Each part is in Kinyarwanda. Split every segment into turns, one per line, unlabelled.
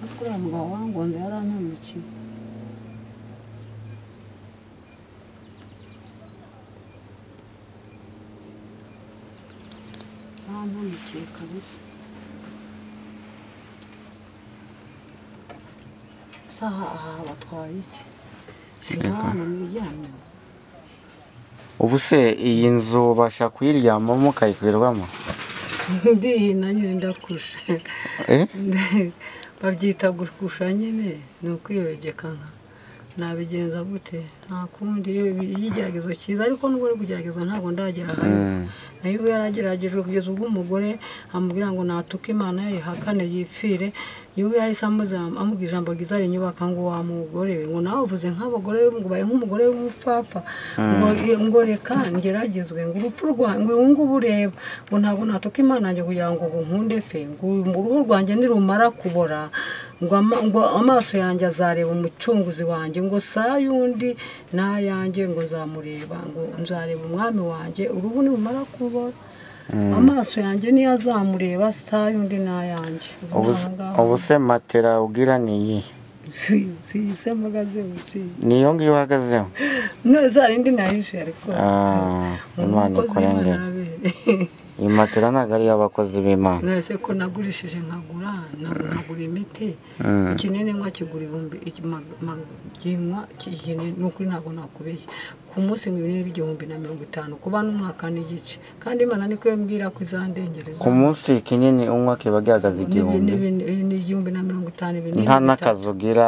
Uriya mugabo wangonze yarampemukiye. Yarampemukiye kabisa. Saha aha batwaye iki? Sinabona n'iryamye.
Ubu se iyi nzu ubasha kuyiryamamo ukayikwirwamo?
Ndihina nyine ndakusha. Babyita gukusha nyine ni ukwiyogeka nka nabigenza gute nta kundi iyo igeragezo cyiza ariko nubwo uri kugerageza ntabwo ndagera hano nayo yarageragejwe kugeza ubwo umugore amubwira ngo natuke Imana yihakane yipfire yuwe yahise amubwira ijambo ryiza rinyubaka ngo wa mugore we ngo nawe uvuze nk'abagore ngo baye nk'umugore w'umupfapfa ngo reka ngeragezwe ngo urupfu rwanjye ngo ngubu ureba ngo ntabwo natuka Imana yanjye kugira ngo nkunde fe ngo uruhu rwanjye nirumara kubora ngo amaso yanjye azareba umucunguzi wanjye ngo saa yundi n'ayanjye ngo nzamureba ngo nzareba umwami wanjye uruhu nirumara kubora amaso yanjye niyo azamureba saa yundi n'ayanjye.
Ubu se matera ugira ni iyi?
Si mpagaze
niyo ngiyo uhagazeho?
No zarindi nahishe ariko
Imana ikurengere. Iyi matera ntabwo ari iy'abakozi b'Imana.
Nese ko nagurishije nkagura nkagura imiti ikinini nkwa kigura ibihumbi ginywa n'ukuri ntabwo nakubeshya ku munsi ngo ibinini 1050 kuba n'umwaka n'igice kandi Imana niko yambwira ko izandengereza.
Ku munsi ikinini unywa kiba gihagaze igihumbi
ni 1050 ibinini
nta n'akazi ugira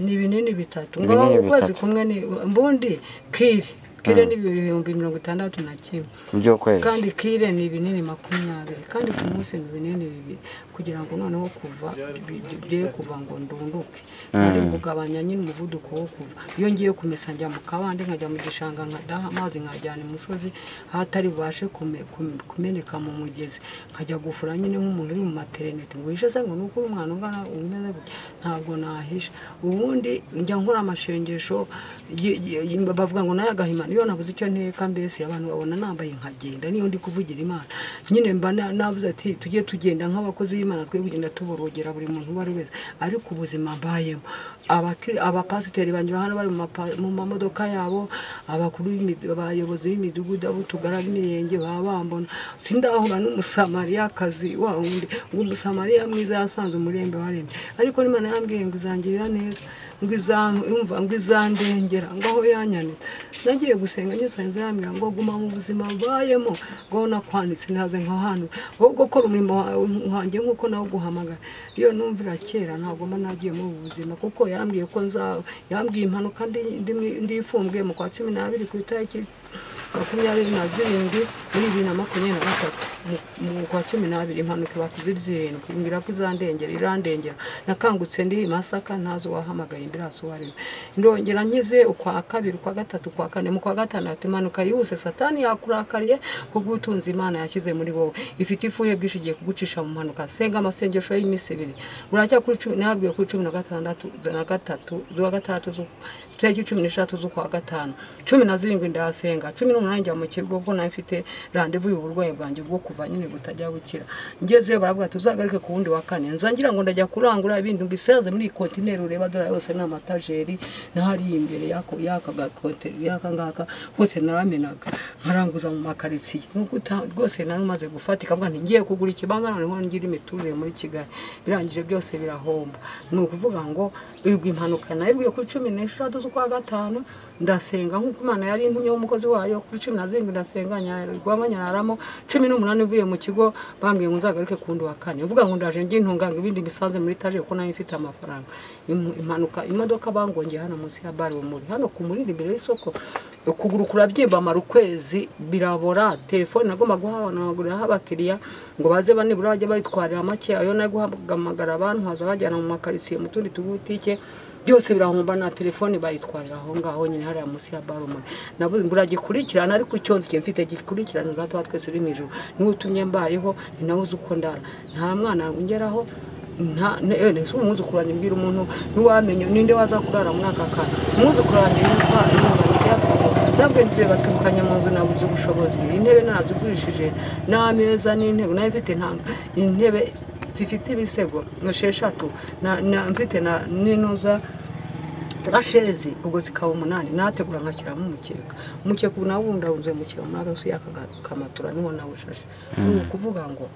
ni ibinini bitatu ngo ukwezi kumwe ni mbundi kiri kire ni 1061
by'ukwezi
kandi kire ni ibinini 20 kandi ku munsi ni ibinini bibiri kugira ngo noneho kuva bye kuva ngo ndunduke ari kugabanya nyine umuvuduko wo kuva iyo ngiye kumesa njya mu kabande nkajya mu gishanga nkadaha amazi nkajyana imusozi hatari bubashe kumeneka mu mugezi nkajya gufura nyine nk'umuntu uri mu maternité ngo yishe se ngo nuko umwana ungana umeze gutya ntabwo nahisha. Ubundi njya nkora amashengesho bavuga ngo naye agahima iyo nabuze icyo nteka mbese abantu babona nambaye nkagenda niyo ndi kuvugira Imana nyine mba navuze ati tujye tugenda nk'abakozi b'Imana twe kugenda tuborogera buri muntu uwo ari wese ariko ubuzima mbayemo abapasiteri banyura hano bari mu mamodoka yabo abakuru abayobozi b'imidugudu ab'utugara b'imirenge baba bambona sindahura n'umusamariyakazi wa wundi ngo umusamariya mwiza yasanze umurembe warembye ariko Imana yambwiye ngo izangirira neza ngo izandengera ngo aho yanyanitse nagiye gusenga nyisanze irambwira ngo guma mu buzima mbayemo ngo nakwanitse ntaze nka hano ngo gukora umurimo wanjye nkuko nawo guhamagara iyo numvira kera ntabwo mba nagiye mu buzima kuko yarambwiye ko yambwiye impanuka ndifumbwe mu kwa 12 ku itariki 27 muri 2023 mu kwa 12 impanuka bakuze zirindwi imbwira ko izandengera irandengera nakangutse ndi Masaka ntazo wahamagaye imbiraso wari ndongera nkize ukwa kabiri ukwa gatatu kwa kane mu kwa gatandatu impanuka yihuse Satani yakurakariye kugutunza Imana yashyize muri wowe ifite ifuhe bwinshi igiye kugucisha mu mpanuka senga amasengesho y'iminsi ibiri buracya kuri 10 nabwiye kuri 16 na gatatu z'uwa gatandatu tariki 13 z'ukwa gatanu 17 ndasenga 18 njya mu kigo kuko nari mfite rendez-vous y'uburwayi bwanjye bwo kuva nyine butajya bukira ngezeyo baravuga tuzagaruke ku wundi wa kane nza ngira ngo ndajya kurangura ibintu mbisaze muri kontineri ureba dora yose n'amatajeri n'ahari imbere yako yaka gakontineri yaka ngaka hose naramenaga nkaranguza mu makaritsiye nuko rwose nari maze gufatika mvuga nti ngiye kugura ikibanza noneho ngira imiturire muri Kigali birangije byose birahomba ni ukuvuga ngo ubwo impanuka nayibwiye kuri 16 z'ukwa gatanu ndasenga nkuko Imana yari intumye w'umukozi wayo kuri 17 ndasenga nyarwamanyararamo 18 mvuye mu kigo bambwiye ngo nzagaruke ku wundi wa kane mvuga ngo ndaje ngiye intunganga ibindi bisanze muri taje kuko nayo mfite amafaranga impanuka imodoka bangongeye hano munsi ya bare muri hano ku murindi imbere y'isoko ukuguru kurabyimba amara ukwezi birabora telefone nagomba guhabona abakiriya ngo baze banibura bajye bayitwarira make ayo nayo guhamagara abantu haza bajyana mu makaritsiye mu tundi tubutike byose birahomba na telefone bayitwarira aho ngaho nyine hariya munsi ya barumuri nabo mburagikurikirana ariko icyo nzi mfite gikurikirana data wa twese uri mu ijuru niwe utumye mbayeho ni nawe uzi uko ndara nta mwana ungeraho nta nese umwuzukuru wanjye mbwira umuntu ntiwamenye ninde waza kurara muri aka kantu umwuzukuru wanjye yitwa ntabwo ndireba batwirukanye mu nzu nabuze ubushobozi intebe narazigurishije n'ameza n'intebe nayo mfite intebe zifite ibisego 6 na mfite na ninuza gashezi ubwo zikaba 8 nategura nkashyiramo umukeka nawundawunze mukira muri agasuye akakamatura niho nawushashe. Ni ukuvuga ngo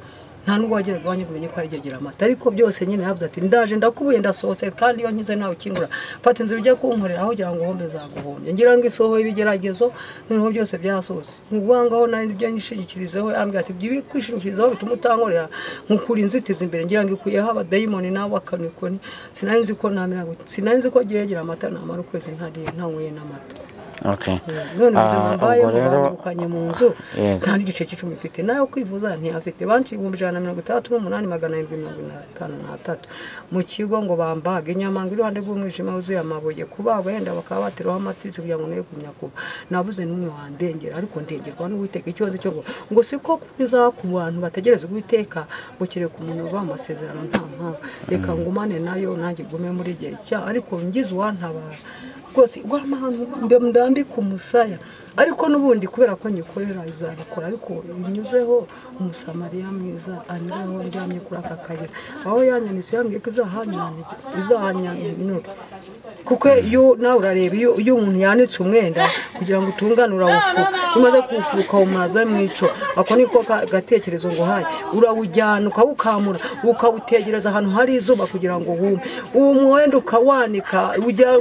nta nubwo wageraga iwanyu umenye ko ari Gira Amata, ariko byose nyine yavuze ati ndaje ndakubuye ndasohotse kandi iyo nkize nawe ukingura fata inzira ujya kunkorera aho ugira ngo uhombe nzaguhombye ngira ngo isohoye ibigeragezo noneho byose byarasohotse. Ni ukuvuga ngo aho nari ibyo nishingikirizeho yambwira ati ibyo kwishingikirizaho bituma utankorera nkukura inzitizi imbere ngira ngo ikuyeho abadayimoni nabo bakanikoni. Sinari nzi ko namera gutya, sinari nzi ko Gira Amata namara ukwezi ntariye ntanyweye n'amata.
Okay.
None ubuzima mbayeho bandukanye mu nzu nta n'igice cy'icumi mfite nayo kwivuza ntiyafite banci 168,753 mu kigo ngo bambage inyama ngo iruhande rw'umwijima wuzuye amabuye kubagwa yenda bakaba bateraho amatisi kugira ngo nayo kumenya kuva nabuze n'umwe wandengera ariko ndengerwa n'Uwiteka. Icyo nzi cyo ngo siko bizaba ku bantu bategereza Uwiteka ngo kereka umuntu uva mu masezerano nta mpamvu reka ngumane nayo nanjye gume muri gihe cya ariko ngize uwantabara rwose rw'amahano ndambika umusaya ariko n'ubundi kubera ko nyikorera izabikora ariko binyuzeho umusamariya mwiza anyureho ndyamye kuri aka kayira aho yanyanitse yambwiye ko izahanyanura kuko iyo nawe urareba iyo umuntu yanitse umwenda kugira ngo utungane urawufu umaze kuwufuka ukawumaza mu ico ako niko gatekerezo ngo haye urawujyana ukawukamura ukawutegereza ahantu hari izuba kugira ngo wume uwo mwenda ukawanika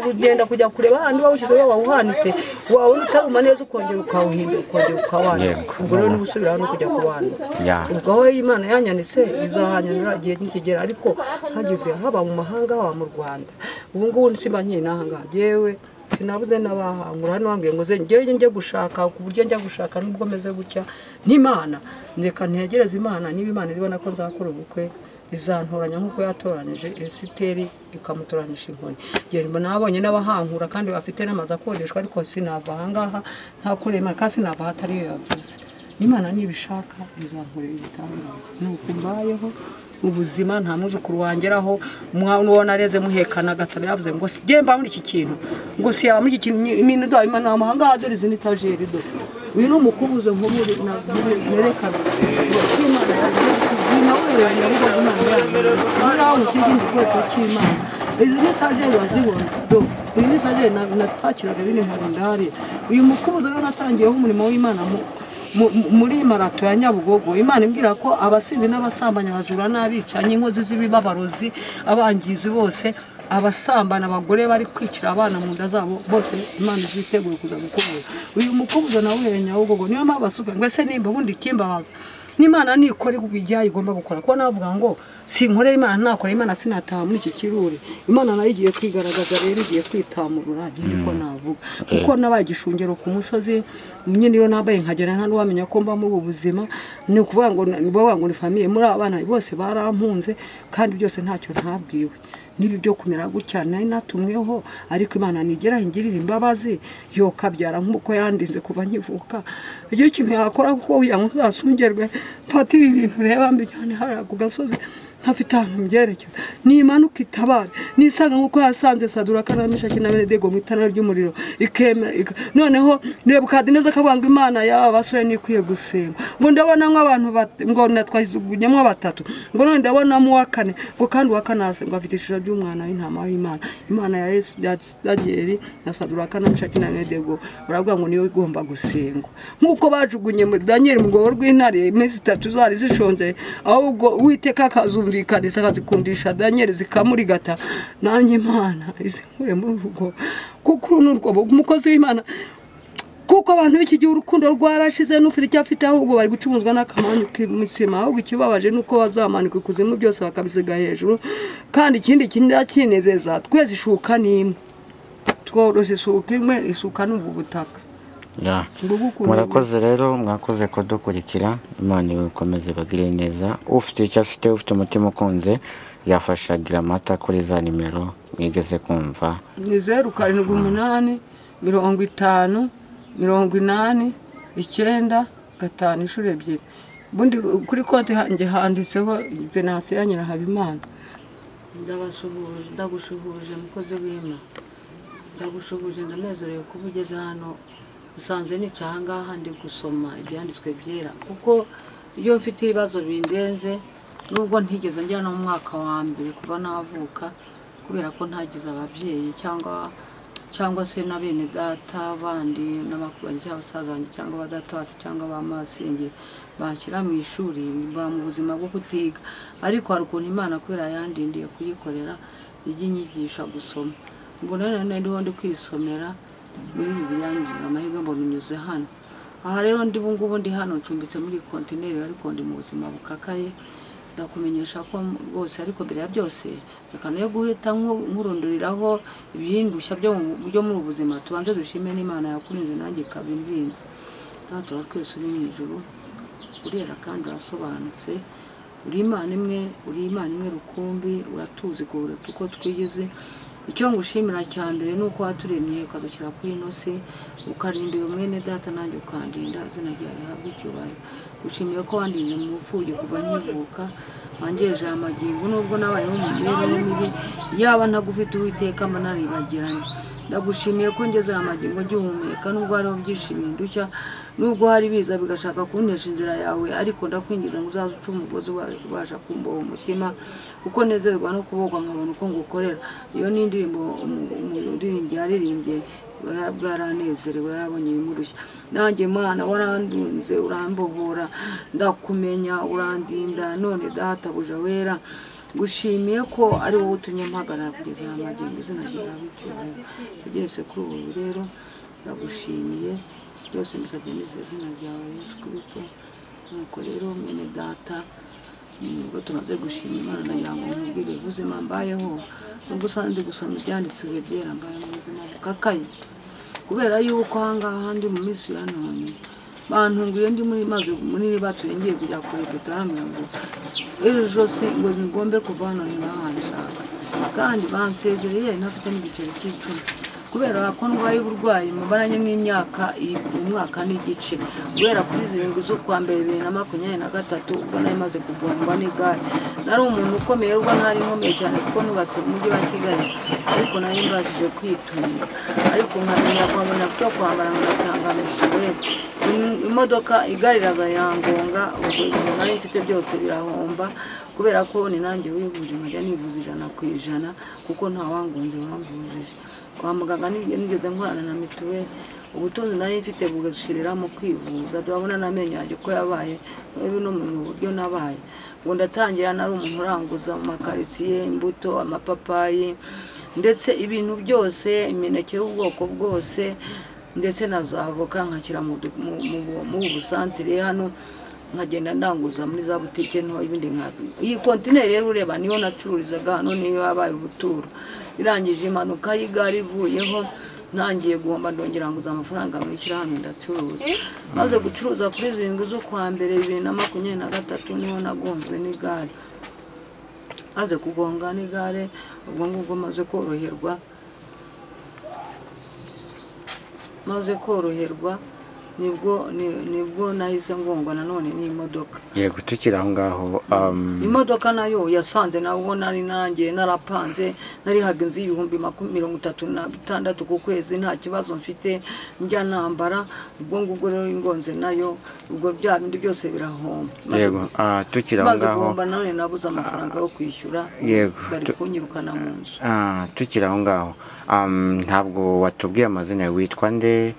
ugenda kujya kureba ahandi wawushyize wawuhanitse wabona utaruma neza ukongera ukawuhindura ukongera ukawanika ubwo rero niba usubira hano kujya kuwanika ubwo aho Imana yanyanitse izahanyanura igihe nikigera ariko hageze haba mu mahanga haba mu Rwanda ubu ngubu simba nkiri n'ahangaha yewe sinabuze n'abahangura hano bambwiye ngo njyewe njye gushaka ku buryo njya gushaka nubwo meze gutya n'Imana reka ntegereze Imana niba Imana ibona ko nzakora ubukwe izantoranya nk'uko yatoranije Esiteri ikamutoranisha inkoni. Njye nabonye n'abahankura kandi bafite n'amazu akodeshwa ariko sinava ahangaha ntakoreye Imana kandi sinava ahatari yavuze. Imana nibishaka izankorera ibitangaza. Nuko mbayeho ubuzima nta muzukuru wangeraho n'uwo nareze muhekana gatatu yavuze ngo gemba muri iki kintu ngo si yaba muri iki kintu iminu do Imana amahanga dore izi ni tajeri do uyu ni umukubuzo nk'umuri nerekana Imana yagiye izi ni tajeri wazibona do uyu ni tajeri natwakiraga bine nkarundari uyu mukubuzo rero natangiyeho umurimo w'Imana muri marato ya Nyabugogo. Imana imbwira ko abasinzi n'abasambanya abajura n'abicanyi inkozi z'ibibabarozi abangizi bose abasambana abagore bari kwicira abana mu nda zabo bose Imana iziteguye kuza gukubura uyu mukubuzo nawe uhereye Nyabugogo. Niyo mpamvu basuka ngo ese nimba ubundi kimbabaza n'Imana nikora ibijyaye igomba gukora kuko navuga ngo sinkorera Imana ntakora Imana sinataha muri iki kiruri Imana nayo igiye kwigaragaza rero igiye kwitamurura niko navuga kuko nabaye igishungero ku musozi nyine iyo nabaye nkagera nta n'uwamenya ko mba muri ubu buzima ni ukuvuga ngo nibo ngo ni famille muri abana bose barampunze kandi byose ntacyo ntabwiwe nibi byo kumera gutya nari natumweho ariko Imana nigera ingirira imbabazi yokabyara nkuko yandinze kuva nkivuka igihe ikintu yakora kuko uyanguzasungerwe mfata ibi bintu reba mbijyane hariya ku gasozi ntafite ahantu mbyerekeza nimanuka itabare nisanga nkuko yasanze Saduraka na Meshaki na Abedenego mu itara ry'umuriro ikemera noneho Nebukadineza akavuga ngo Imana y'aba basore nikwiye gusenga ngo ndabona nk'abantu ngo natwajugunyemo batatu ngo none ndabonamo uwa kane ngo kandi uwa kane ngo afite ishusho ry'umwana w'intama w'Imana Imana ya Yesu Danieli na Saduraka na Meshaki na Abedenego baravuga ngo niyo igomba gusengwa nkuko bajugunye Danieli mu rwobo rw'intare iminsi 3 zari zishonze ahubwo Uwiteka akazumva ikanisa akazikundisha Daniel zikamurigata nanjye Imana izinkure muri urugo kuko n'urwo umukozi w'Imana kuko abantu b'iki gihe urukundo rwarashize n'ufite icyo afite ahubwo bari gucumuzwa n'akamanyu k'imitsima ahubwo ikibabaje nuko bazamanika ikuzimu byose bakabisiga hejuru kandi ikindi kinezeza twese ishuka n'imwe tworose isuka imwe isuka n'ubu butaka.
Murakoze rero mwakoze kudukurikira Imana ikomeze bagire neza ufite icyo afite ufite umutima ukunze yafasha Gira Amata kuri za nimero mwigeze kumva
ni 0 7 8 50 80 9 5 inshuro 2 ubundi kuri konti hanjye handitseho Venansiyo Nyirahabimana. Ndabasuhuje ndagushuhuje mukozi w'Imana ndagushuhuje ndanezerewe kuba ugeze hano usanzwe nica ahangaha ndi gusoma ibyanditswe byera kuko iyo mfite ibibazo bindenze Nubwo ntigeze njya no mu mwaka wa mbere kuva navuka, kubera ko ntagize ababyeyi cyangwa se na bene data bandi n'abakubanyi cyangwa abasaza banjye cyangwa abadata bacu cyangwa abamasenge banshyira mu ishuri, mba mu buzima bwo kutiga. Ariko hari ukuntu Imana kubera yandindiye kuyikorera ijya inyigisha gusoma. Mbona rero ndiho ndi kwisomera muri Bibiliya, ngize amahirwe mbona unyuze hano. Aha rero ndi ubu ngubu ndi hano ncumbitse muri kontineri, ariko ndi mu buzima bukakaye. Ndakumenyesha ko rwose, ariko mbere ya byose reka no guhita nkurunduriraho ibindushya byo muri ubu buzima, tubanze dushime n'Imana yakurinze nanjye ikaba indinze. Data wa twese uri mu ijuru, urera kandi urasobanutse, uri Imana imwe, uri Imana imwe rukumbi, uratuzi kuruta uko twigize. Icyo ngushimira cya mbere ni uko waturemye ukadushyira kuri ino si, ukarinda uyu mwene data nanjye ukandinda, izina ryawe rihabwe icyubahiro. Gushimiye ko wandinze mu bupfubyi kuva nkivuka, wangejeje amagingo nubwo nabayeho mu mibereho mibi, yaba ntagufite Uwiteka mba naribagiranye. Ndagushimiye ko ngeze aya magingo ngihumeka, nubwo hariho byinshi bindushya, nubwo hari biza bigashaka kuntesha inzira yawe, ariko ndakwingiza ngo uzaze uce umugozi ubasha kumboha umutima, kuko nezerwa no kubogwa nkabona uko ngukorera. Iyo ni indirimbo umuririmbyi yaririmbye, bwaranezerewe yarabonye ibimurushya. Nanjye Mana warandunze urambohora, ndakumenya urandinda, none Data buja wera gushimiye ko ari wowe utumye mpagarara kugeza aya magingo, izina ryawe icyubahiro. Ugeretse kuri ubu rero ndagushimiye byose, mbisabye nizeye izina ryawe Yesu Kristo. Nuko rero mwene data, nubwo tumaze gushima Imana, nagira ngo nkubwire ubuzima mbayeho. Nubwo usanga ndi gusoma ibyanditswe byera, mbaye mu buzima bukakaye, kubera yuko aha ngaha ndi mu minsi ya none bantunguye ndi muri maze munini batuye ngiye kujya kurepeta, barambwira ngo ejo si ngo ngombe kuva hano ntibahanshaka, kandi bansezereye ntafite n'igiceri cy'icumi, kubera ko ndwaye uburwayi mubaranye nk'imyaka umwaka n'igice, guhera kuri 7 z'ukwa mbere 2023 ubwo nari maze kugongwa n'igare. Nari umuntu ukomeye, ubwo ntari nkomeye cyane kuko nubatse mu mujyi wa Kigali, ariko nari mbashije kwitunga, ariko nkamenya kwambara byo kwambara ngatanga mituweli. Imodoka igare irayangonga, ubwo ibintu nari mfite byose birahomba, kubera ko ni nanjye wivuje nkajya nivuza 100% kuko nta wangonze wamvujije. Kwa muganga nigeze nkorana na mituweli, ubutunzi nari mfite bugashirira mu kwivuza. Turabona n'amenyo yanjye uko yabaye, no mu buryo nabaye. Ngo ndatangira nari umuntu uranguza mu makaritsiye imbuto, amapapayi, ndetse ibintu byose, imineke y'ubwoko bwose, ndetse na za avoka nkashyira mu busantire hano, nkagenda ndanguza muri za butike nto ibindi nka iyi kontineri rero ureba niyo nacururizaga hano, niyo yabaye ubuturo. Irangije impanuka y'igare ivuyeho, ntangiye guhomba, ndongera nguza amafaranga mu ishyirahamwe ndacuruza. Maze gucuruza kuri 7 z'ukwa mbere 2023 niho nagonzwe n'igare. Maze kugonga n'igare, ubwo ngubwo maze koroherwa, nibwo nahise ngongwa nanone n'imodoka.
Yego, tukiri aho ngaho,
imodoka nayo yasanze nabwo nari nanjye narapanze, narihaga inzu y'ibihumbi 36 ku kwezi, nta kibazo mfite, njya nambara. Ubwo ngubwo rero ingonze nayo, ubwo bya bindi byose birahomba.
Yego, tukiri aho ngaho
nanone nabuze amafaranga yo kwishyura, bari kunyirukana mu nzu.
Tukiri aho ngaho, ntabwo watubwiye amazina, witwa nde?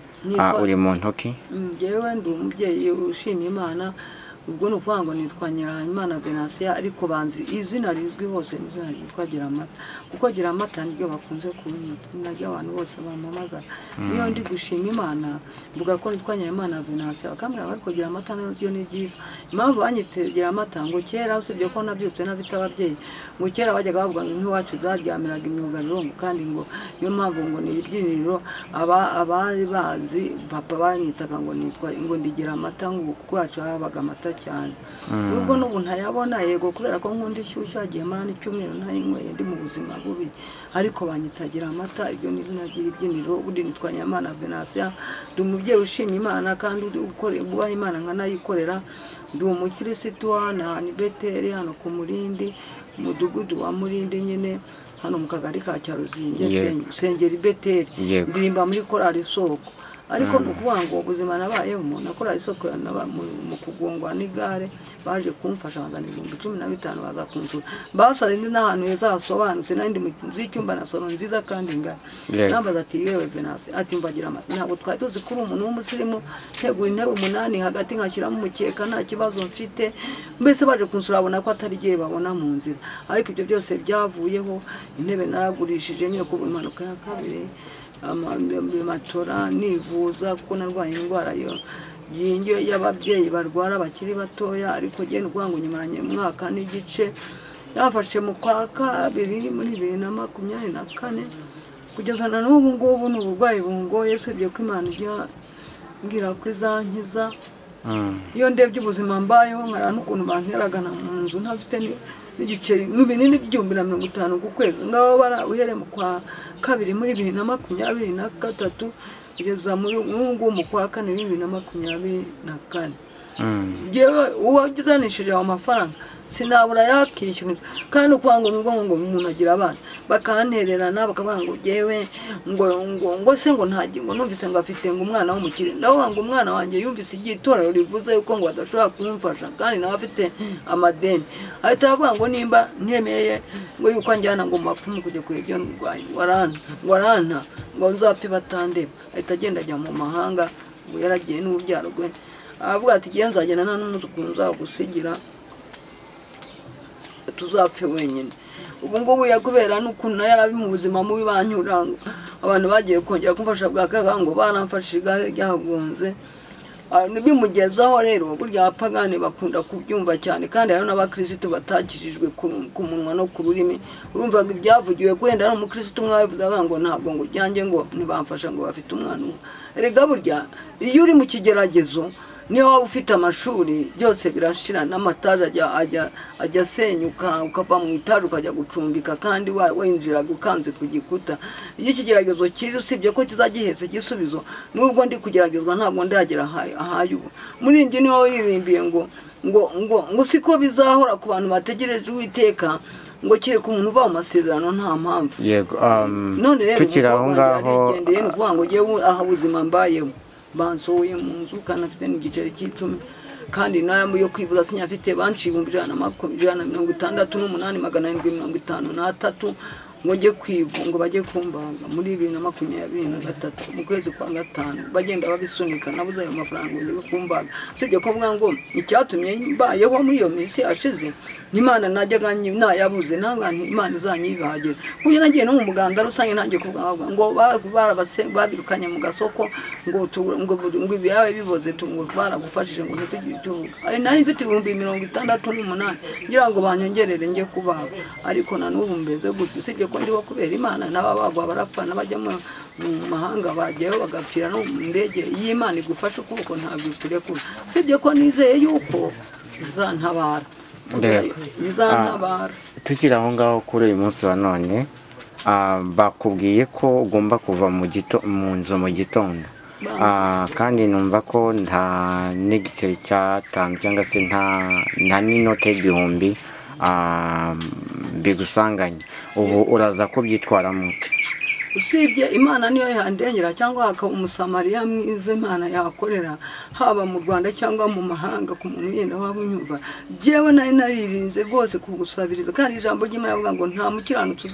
Uri mu ntoki?
Njyewe ndi umubyeyi ushima Imana, ubwo ni ukuvuga ngo nitwa Nyirahabimana Venantia, ariko banzi izina rizwi hose ni izina ryitwa Giramata, kuko Giramata niryo bakunze kunyita, ni naryo abantu bose bampamagara. Niyo ndi gushima Imana mvuga ko nitwa Nyirahabimana Venantia, bakambwira ariko Giramata naryo ni ryiza. Impamvu banyita Giramata ngo kera usibye ko nabyutse ntafite ababyeyi, ngo kera bajyaga bavuga ngo nk'iwacu zaryamiraga imyugariro, ngo kandi ngo niyo mpamvu ngo ni ibyiniriro abari bazi papa banyitaga ngo nitwa ngo ndi Giramata, ngo kuko iwacu habaga amata cyane. Nubwo n'ubu ntayabona, yego kubera ko nkunda ishyushyu, hagiye mara n'icyumweru ntayinyweye, ndi mu buzima bubi, ariko banyitagira amata, iryo ni izina ry'ibyiniriro. Ubundi nitwa Nyirahabimana Venantia, ndi umubyeyi ushima Imana kandi ubaha Imana nkanayikorera. Ndi umukirisitu hano ni Beteli hano ku Murindi, umudugudu wa Murindi nyine hano mu kagari ka Cyaruzinge, Sengeri Beteli, ndirimba muri korali Isoko. Ariko ni ukuvuga ngo ubuzima nabayemo, nakora isoko mu kugongwa n'igare, baje kumfasha bazana 15,000 baza kunsura. Basanze ndi n'ahantu heza hasobanutse, nari ndi mu nzu y'icyumba na salo nziza kandi ngari. Nambaza ati yewe Venance, ati mvagira amata, ntabwo twari tuzi ko uri umuntu w'umusirimu, ntegura intebe 8 hagati nkashyiramo umukeka nta kibazo mfite. Mbese baje kunsura babona ko atari igihe babona mu nzira. Ariko ibyo byose byavuyeho, intebe naragurishije nyine ku impanuka ya kabiri, matora nivuza kuko narwaye indwara yo y'ababyeyi barwara bakiri batoya, ariko njye ni ngo nyimaranye umwaka n'igice. Yafashe mu kwa kabiri muri 2024 kugeza na n'ubu ngubu ni uburwayi bungoye, usibye ko Imana ijya mbwira ko izankiza. Iyo ndebye ubuzima mbayeho nkara n'ukuntu banteragana mu nzu ntafite n'igiceri n'ibinini 1050 ku kwezi, ngaho bara uhere mu kwa kabiri muri 2023 kugeza muri ubu mu kwa kane 2024. Jewe uwagizanishije ayo mafaranga sinabura yakishyura, kandi ukwanga ngo ngo umuntu agira abana bakantererana bakavuga ngo jewe ngo ngo ngo se ngo ntagi ngo numvise ngo afite ngo umwana w'umukire. Ndavuga ngo umwana wanjye yumvise igitorero rivuze yuko ngo badashobora kumufasha kandi nawe afite amadeni, ahita avuga ngo nimba ntemeye ngo yuko anjyana ngo mapfumu kujya kure ibyo ndwaye ngo aranta ngo nzapfe batandeba, ahita agenda ajya mu mahanga ngo yaragiye n'urubyaro rwe, avuga ati giye nzagenda nta n'umwuzukuru nzagusigira tuzapfe wenyine. Ubu ngubu yakubera n'ukuntu yarabi mu buzima mubi banyuranga, abantu bagiye kongera kumfasha bwa kaga ngo baramfashe igare ryagonze. Nibimugezaho rero burya abapagani bakunda kubyumva cyane, kandi hari n'abakristo batakijijwe ku munwa no ku rurimi. Urumva ibyavugiwe kwenda ari umukristo mwabivuze ngo ntabwo ngo byanjye ngo ntibamfasha ngo bafite umwana umwe. Erega burya iyo uri mu kigeragezo niyo waba ufite amashuri byose birashira, n'amataje ajya asenyuka, ukava mu itaje ukajya gucumbika kandi winjira gukanze ku gikuta. Iyo ikigeragezo kije usibye ko kizagihetse igisubizo, nubwo ndi kugeragezwa ntabwo ndagera ahayo. Muri ibyo niho wiririmbiye ngo ngo ngo ngo siko bizahora ku bantu bategereje Uwiteka, ngo kereka umuntu uva mu masezerano nta mpamvu.
Yego, none rero tukiri aho ngaho
ngendeye ni ukuvuga ngo njyewe aha ubuzima mbayeho, bansohoye mu nzu kandi afite n'igiceri cy'icumi, kandi nayo yo kwivuza sinyafite, banciye 168,753 ngo njye kwivu ngo bajye kumbaga muri 2023 mu kwezi kwa gatanu, bagenda babisunika nabuze ayo mafaranga ngo njye kumbaga. Usibye ko mvuga ngo icyatumye mbayeho muri iyo minsi ashize n'Imana najyaga nayabuze, nanga Imana izanyibagire. Kuko nagiye no mu muganda rusange ntangiye kuvuga ngo babirukanye mu gasoko ngo ngo ibiyawe biboze ngo baragufashije ngo ntitugire icyo uvuga. Ari nari mfite 68,000 ngira ngo banyongerere njye kubaga, ariko na n'ubu mbeze gutyo. Usibye ko ndiho kubera Imana, n'ababagwa barapfa n'abajya mu mahanga bajyayo bagapfira no mu ndege. Iyo Imana igufasha ukuboko ntabwo ikurekura. Usibye ko nizeye yuko izantabara.
Tukiri aho ngaho kuri uyu munsi wa none, bakubwiye ko ugomba kuva mu nzu mu gitondo, kandi numva ko nta n'igiceri cy'atanu cyangwa se nta n'inote y'igihumbi bigusanganye. Ubu uraza kubyitwaramo ute?
Usibye Imana niyo yandengera, cyangwa hakaba umusamariya mwiza Imana yakorera haba mu Rwanda cyangwa mu mahanga ku muntu yenda waba unyumva. Jewe nari naririnze rwose kugusabiriza, kandi ijambo ry'Imana rivuga ngo nta mukiranutsi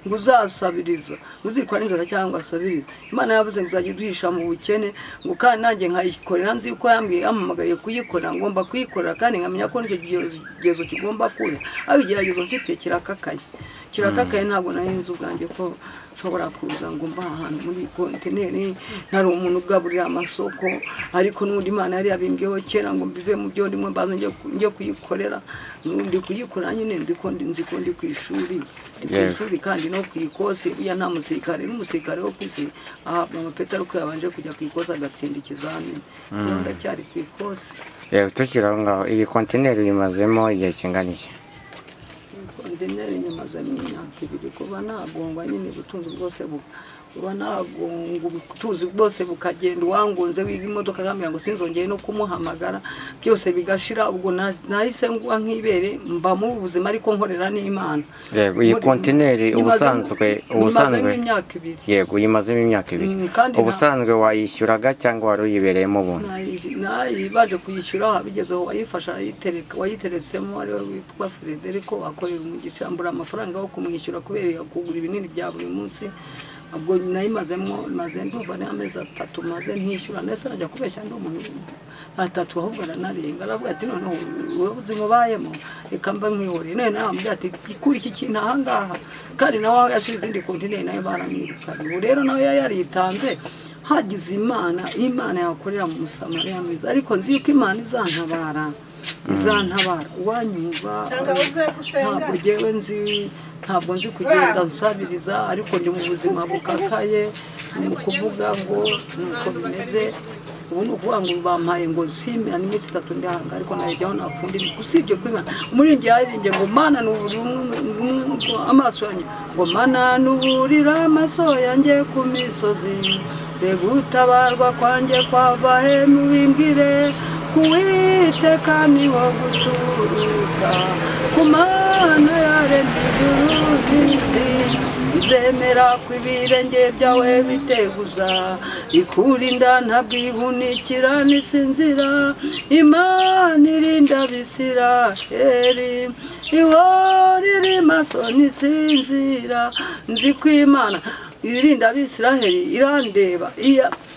ngo uzasabiriza, uzikora inzara cyangwa asabiriza. Imana yavuze ngo izajya iduhisha mu bukene, ngo kandi nanjye nkayikorera nzi yuko yambwiye yampamagariye kuyikorera, ngomba kuyikorera kandi nkamenya ko nicyo kigeragezo kigomba kuba. Ariko igeragezo mfite kirakakaye, kirakakaye, ntabwo nari nzi ubwanjye ko nshobora kuza ngo mba ahantu muri kontineri ntari umuntu ugaburira amasoko, ariko n'undi Imana yari yabimbwiyeho kera ngo mbive mu byo ndimo mbanza njye kuyikorera. Ndi kuyikorera nyine nzi ko ndi ku ishuri, ndi ku ishuri kandi no ku ikosi. Burya nta musirikare n'umusirikare wo ku isi ahabwa amapeti ariko yabanje kujya ku ikosi agatsinda ikizamini. Ndacyari ku ikosi.
Yego, tukiri aho ngaho, iyi kontineri uyimazemo igihe kingana iki?
Kontineri nyamazemo imyaka 2 kuba nagongwa nyine, ubutunzi bwose Uba nagunga ubutuzi bwose bukagenda, uwangunze wiga imodoka akambwira ngo sinzongeye no kumuhamagara, byose bigashira. Ubwo nahise ngwa nk'ibere, mba mu buzima ariko nkorera n'Imana.
Yego, iyi kontineri ubusanzwe
imyaka 2.
Yego, yimazemo imyaka 2. Ubusanzwe wayishyuraga cyangwa wari uyibereyemo ubuntu?
Nayi baje kuyishyura, bigezeho wayifasha ayitereka, wayiteretsemo ariwe witwa Frederico akorera umugisha, mbura amafaranga yo kumwishyura kubera kugura ibinini bya buri munsi. Ubwo nayimazemo, maze ndumva ni amezi 3 maze ntishyura. Nese najya kubeshya ndi umuntu 3 ahubwo aranarenga, aravuga ati noneho ubuzima ubayemo reka mba nkwihoreye. None nawe amubwira ati kuri iki kintu aha ngaha, kandi nawe yashize izindi kontineri nayo baramwirukanye. Ubu rero nawe yari yaritanze, hagize Imana, Imana yakorera mu Musamariya mwiza. Ariko nzi yuko Imana izantabara, izantabara. Uwanyumva ntabwo jyewe nzi, ntabwo nzi kugenda nsabiriza, ariko ndi mu buzima bukakaye, ni ukuvuga ngo nuko bimeze. Ubu ni ukuvuga ngo bampaye ngo sime n'iminsi 3 ndahanga, ariko najyaho napfunda. Usibye ko Imana umuririmbyi yaririmbye ngo Mana nuburira amaso yanjye, ngo Mana nuburira amaso yanjye ku misozi, mbega gutabarwa kwanjye kwava he mubimbwire, ku Uwiteka niho guturuka, ku Mana yaremye ijuru n'isi. Izemera ko ibirenge byawe biteguza, ikurinda ntabwo ihunikira n'isinzira. Imana irinda Abisiraheli, ihora iri maso ntisinzira. Nzi ko Imana irinda Abisiraheli irandeba.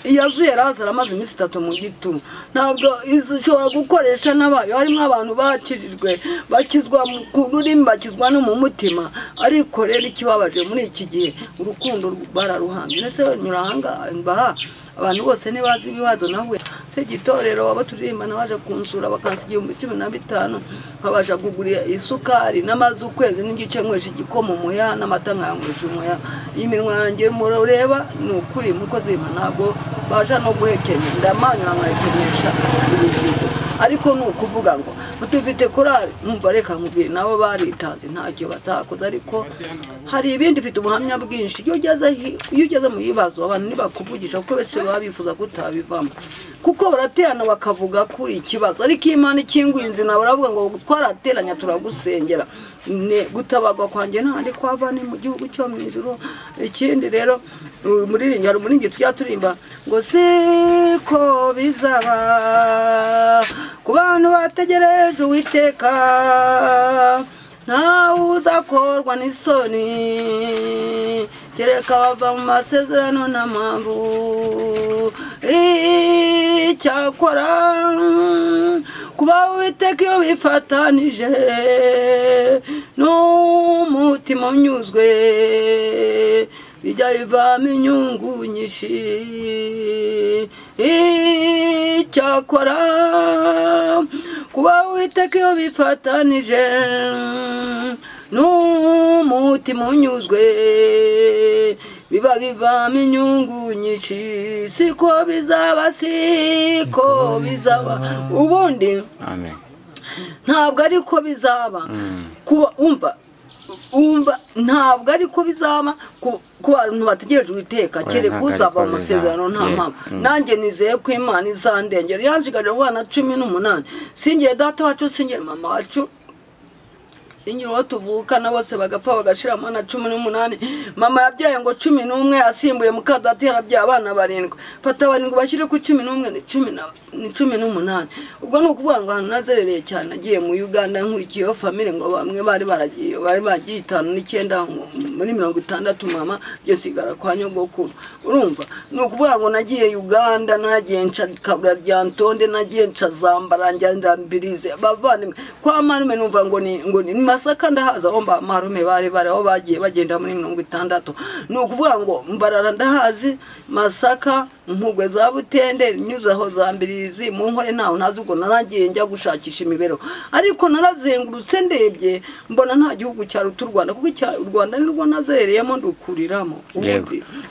Iyazuye Lazaro amaze iminsi 3 mu gituro, ntabwo ishobora gukoresha n'abayo. Harimo abantu bakijijwe, bakizwa ku rurimi, bakizwa no mu mutima, ariko rero ikibabaje muri iki gihe urukundo bararuhambye. Ese nyura ahanga mbaha abantu bose ntibazi ibibazo nawe se gitorero abo turirimbana baje kunsura bakansigira 15,000, nkabasha kugura isukari n'amazi ukwezi n'igice, nywesha igikoma umuya n'amata nkayanywesha umuya. Iminwa yanjye mureba ni ukuri mukozi w'Imana, ntabwo baje no guhekenya, ndamanyura nkahekenyesha ibijigo. Ariko ni ukuvuga ngo dufite korali, umva reka nkubwire, nabo baritanze ntacyo batakoze. Ariko hari ibindi, ufite ubuhamya bwinshi. Iyo ugeze mu bibazo abantu ntibakuvugisha, kuko benshi baba bifuza kutabivamo, kuko baraterana bakavuga kuri ikibazo. Ariko Imana ikinguye inzira, baravuga ngo twarateranya turagusengera. Gutabarwa kwanjye ntandi kwava ni mu gihugu cyo mu ijuru. Ikindi rero umuririmbyi, hari umuririmbyi tujya turimba ngo siko bizaba ku bantu bategereje Uwiteka, ntawe uzakorwa n'isoni, kereka bava mu masezerano nta mpamvu. Icyakora kuba Uwiteka iyo bifatanije n'umutima unyuzwe, bijya bivamo inyungu nyinshi. Icyakora kuba Uwiteka iyo bifatanije n'umutima unyuzwe, biba bivamo inyungu nyinshi. Siko bizaba, siko bizaba. Ubundi
amen,
ntabwo ariko bizaba. Kuba umva ntabwo ariko bizaba ku bantu bategereje Uwiteka, kereka uzava mu masezerano nta mpamvu. Nanjye nizeye ko Imana izandengera. Yansigaje abana 18, singire data wacu, singire mama wacu, singire uwo tuvukana, bose bagapfa bagashira abana 18. Mama yabyaye ngo 11, asimbuye mukadata yarabyaye abana 7. Fata 7 bashyire ku 11 ni 18. Ubwo ni ukuvuga ngo ahantu nazerereye cyane, nagiye mu Uganda nkurikiyeho family, ngo bamwe bari baragiye, bari bagiye 59 muri 60, mama byo sigara kwa nyogokuru. Urumva ni ukuvuga ngo nagiye Uganda, nagiye nca Kabura rya Ntonde, nagiye nca Zambara, njya Mbirize, bavandimwe kwa marume. Numva ngo ni Masaka ndahaza, aho marume bari bari aho bagiye bagenda muri 60. Ni ukuvuga ngo Mbarara ndahazi, Masaka Mpugwe za Butende, nyuze aho za Mbirizi, mu Nkore ntaho ntazi, ubwo naragiye njya gushakisha imibereho, ariko narazengurutse ndebye mbona nta gihugu cyaruta u Rwanda, kuko u Rwanda nirwo nazerereyemo ndukuriramo.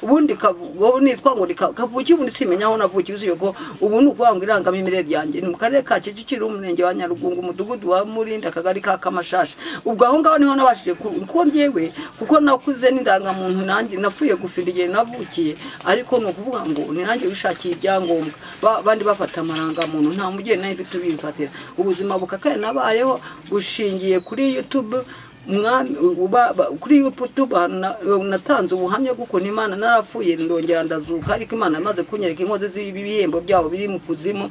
Ubundi kavuga nitwa ngo kavuki, ubundi simenya aho navukiye, uziye ko ubu ni ukuvuga ngo irangamimerere ryanjye ni mu karere ka Kicukiro, umurenge wa Nyarugunga, umudugudu wa Murinda, akagari ka Kamashasha. Ubwo aho ngaho niho nabashije kuko njyewe kuko nakuze n'indangamuntu nanjye napfuye gufinda igihe navukiye, ariko ni ukuvuga ngo ni nanjye wishakiye ibyangombwa, bandi bafata amarangamuntu, nta mugeni nari mfite ubimfatira. Ubuzima bukakaye nabayeho bushingiye kuri YouTube, kuri YouTube natanze ubuhamya bw'ukuntu Imana narapfuye ndongera ndazuka, ariko Imana imaze kunyereka inkozi z'ibihembo byabo biri mu kuzimu.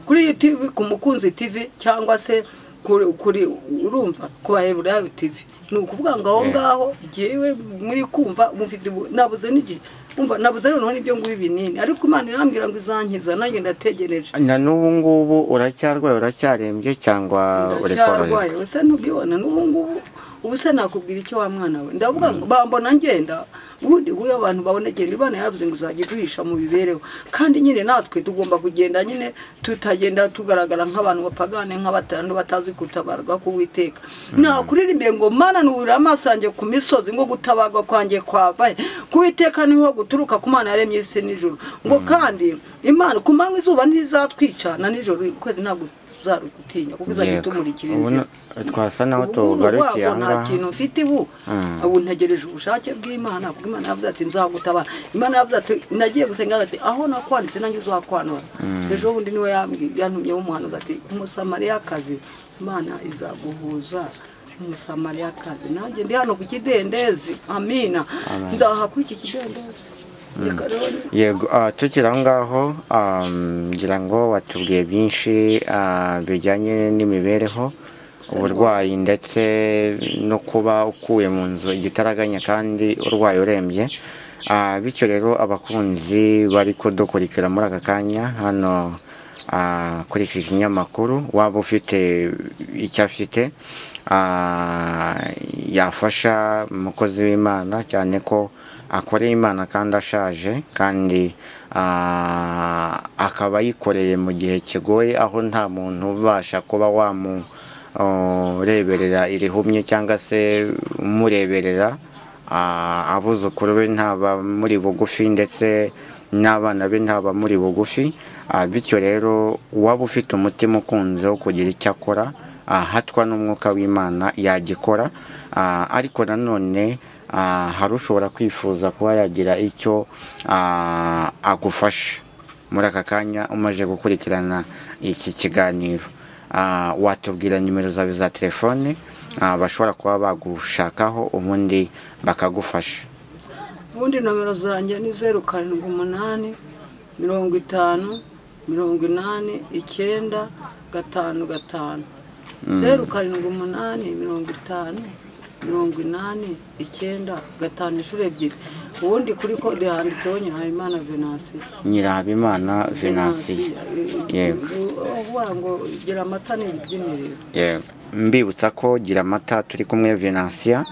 Kuri YouTube ku Mukunzi TV cyangwa se kuri urumva ku Baheburayo TV, ni ukuvuga ngo aho ngaho jyewe muri kumva mufite nabuze n'igihe umva nabuze noneho nibyo ngubi binini, ariko Imana irambwira ngo izankiza, nanjye ndategereje.
Na n'ubu ngubu uracyarwaye, uracyarembye cyangwa uri koroherwa?
Ese ntubibona n'ubu ngubu? Ubu se nakubwira icyo wa mwana we? Ndavuga ngo bambona ngenda, ubundi uyo abantu babona genda, Imana yaravuze ngo uzajya duhisha mu bibereho, kandi nyine natwe tugomba kugenda nyine tutagenda tugaragara nk'abantu bapagane, nk'abatanu batazi gutabarwa k'Uwiteka. Nakuririmbiye ngo Mana nubura amaso yanjye ku misozi, ngo gutabarwa kwanjye kwavahe? Ku Witeka niho guturuka, ku Mana yaremye isi n'ijuru. Ngo kandi Imana ku manywa izuba ntizatwica, na nijoro ukwezi ntabwo tuzarugutinya, kuko izajya itumurikira inzira.
Twasa naho tugarukiye aha
ngaha, nta kintu mfite ubu, ubu ntegereje ubushake bw'Imana, kuko Imana yavuze ati nzagutabara. Imana yavuze ati nagiye gusenga ati aho nakwanditse nanjye uzakwanura. Ejo bundi niwe yantumye w'umuhanuzi ati Umusamariyakazi Imana izaguhuza, Umusamariyakazi. Nanjye ndi hano ku kidendezi, amina, ndaha kuri iki kidendezi.
Yego, tukiri aho ngaho ngira ngo watubwiye byinshi bijyanye n'imibereho, uburwayi ndetse no kuba ukuye mu nzu igitaraganya kandi urwaye urembye. Bityo rero abakunzi bari kudukurikira muri aka kanya hano kuri iki kinyamakuru, waba ufite icyo afite yafasha umukozi w'Imana, cyane ko akoreye Imana kandi ashaje, kandi akaba yikoreye mu gihe kigoye, aho nta muntu ubasha kuba wamureberera irihumye cyangwa se umureberera, abuzukuru be ntaba muri bugufi ndetse n'abana be ntaba muri bugufi. Bityo rero uwaba ufite umutima ukunze wo kugira icyo akora ahatwa n'umwuka w'Imana yagikora, ariko nanone hari ushobora kwifuza kuba yagira icyo agufasha muri aka kanya umaze gukurikirana iki kiganiro. Watubwira nimero zawe za telefone bashobora kuba bagushakaho ubundi bakagufasha?
Ubundi nomero zanjye ni 0 7 8 50 80 9 5 5, 0 7 8 50 80 9 5 inshuro ebyiri. Ubundi kuri kode handitseho Nyirahabimana Venansiya.
Nyirahabimana Venansiya, yego.
Uvuga ngo gira amata ni ibyiniriro.
Yego, mbibutsa ko gira amata turi kumwe Venansiya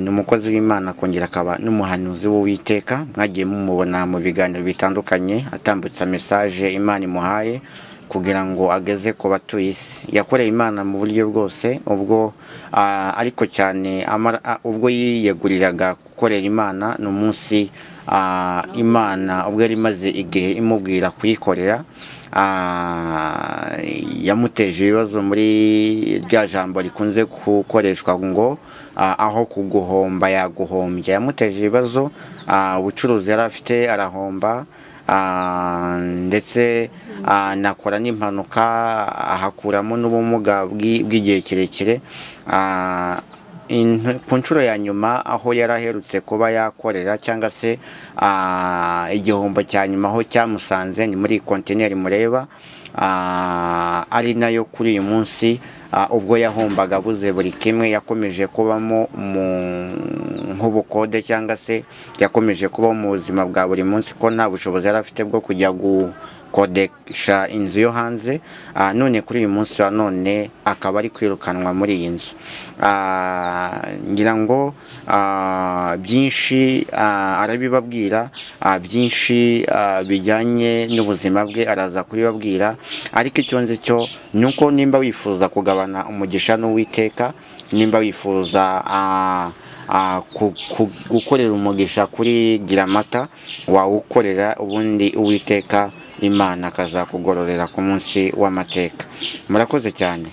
ni umukozi w'Imana akongera akaba n'umuhanuzi w'Uwiteka, mwagiye mumubona mu biganiro bitandukanye atambutsa message Imana imuhaye kugira ngo ageze ku batuye isi. Yakoreye Imana mu buryo bwose, ubwo ariko cyane ubwo yiyeguriraga gukorera Imana, ni umunsi Imana ubwo yari imaze igihe imubwira kuyikorera, yamuteje ibibazo muri rya jambo rikunze gukoreshwa ngo aho kuguhomba yaguhombya. Yamuteje ibibazo, ubucuruzi yari afite arahomba, ndetse nakora n'impanuka ahakuramo n'ubumuga bw'igihe kirekire. Ku nshuro ya nyuma aho yaraherutse kuba yakorera cyangwa se igihombo cya nyuma aho cyamusanze ni muri kontineri mureba, ari nayo kuri uyu munsi Ubwo yahombaga abuze buri kimwe, yakomeje kubamo nk'ubukode cyangwa se yakomeje kubaho mu buzima bwa buri munsi, ko nta bushobozi yari afite bwo kujya gukodesha inzu yo hanze. None kuri uyu munsi wa none akaba ari kwirukanwa muri iyi nzu. Ngira ngo byinshi arabibabwira, byinshi bijyanye n'ubuzima bwe araza kubibabwira, ariko icyo nzi cyo ni uko nimba wifuza kugabana umugisha n'Uwiteka, nimba wifuza gukorera umugisha kuri Giramata, wawukorera, ubundi Uwiteka Imana akazakugororera ku munsi w'amateka. Murakoze cyane.